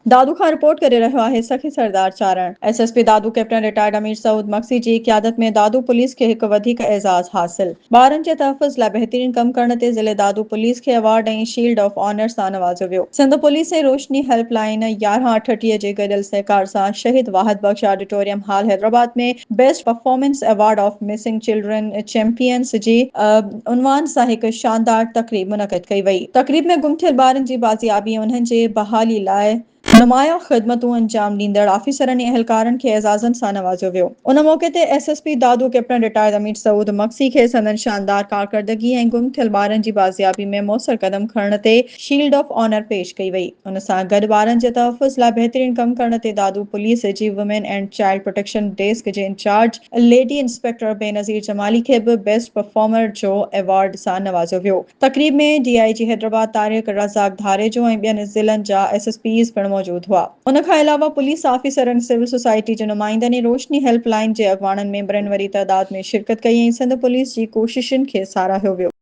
دادو کان رپورٽ ڪري رهيو آهي Sakhi Sardar Charan. S S P Dadu captain retired Amir Saud Magsi جي قيادت ۾ دادو پوليس کي هڪ وڌيڪ اعزاز حاصل. ٻارن جي تحفظ لاء بهترين ڪم ڪرڻ تي ضلعي دادو پوليس کي ايوارڊ ۽ شيلڊ آف آنر سان نوازيو ويو. سنڌ پوليس ۽ روشني هيلپ لائين 1138 جي گڏيل سهڪار سان Shaheed Wahid Bakhsh auditorium hall Hyderabad ۾ best performance award of missing children champions جي عنوان سان هڪ شاندار تقريب منعقد ڪئي وئي. تقريب ۾ گم ٿيل ٻارن جي بازيابي ۽ انهن جي بحالي لاء نمايان خدمتون انجام ڏيندڙ آفيسرن ۽ اهلڪارن کي اعزازن سان نوازيو ويو. ان موقعي تي S S P Dadu captain retired Amir Saud Magsi کي سندن شاندار ڪارڪردگي ۽ گم ٿيل ٻارن جي بازيابي ۾ موثر قدم کڻڻ تي شيلڊ آف آنر پيش ڪئي وئي. ان سان گڏ ٻارن جي تحفظ لاء بهترين ڪم ڪرڻ تي دادو پوليس جي women and child protection desk جي incharge lady inspector Benazir Jamali کي به بيسٽ پرفارمر جو ايوارڊ سان نوازيو ويو. تقريب ۾ ڊي I جي حيدرآباد طارق رزاق ڌاريجو ۽ ٻين ضلعن جا ايس ايس پيز پڻ موجود هئا. ان کان علاوه پوليس آفيسرن، سول سوسائٽي جي نمائندن ۽ روشني هيلپ لائين جي اڳواڻن ميمبرن وڏي تعداد ۾ شرڪت ڪئي ۽ سنڌ پوليس جي ڪوششن کي ساراهيو ويو.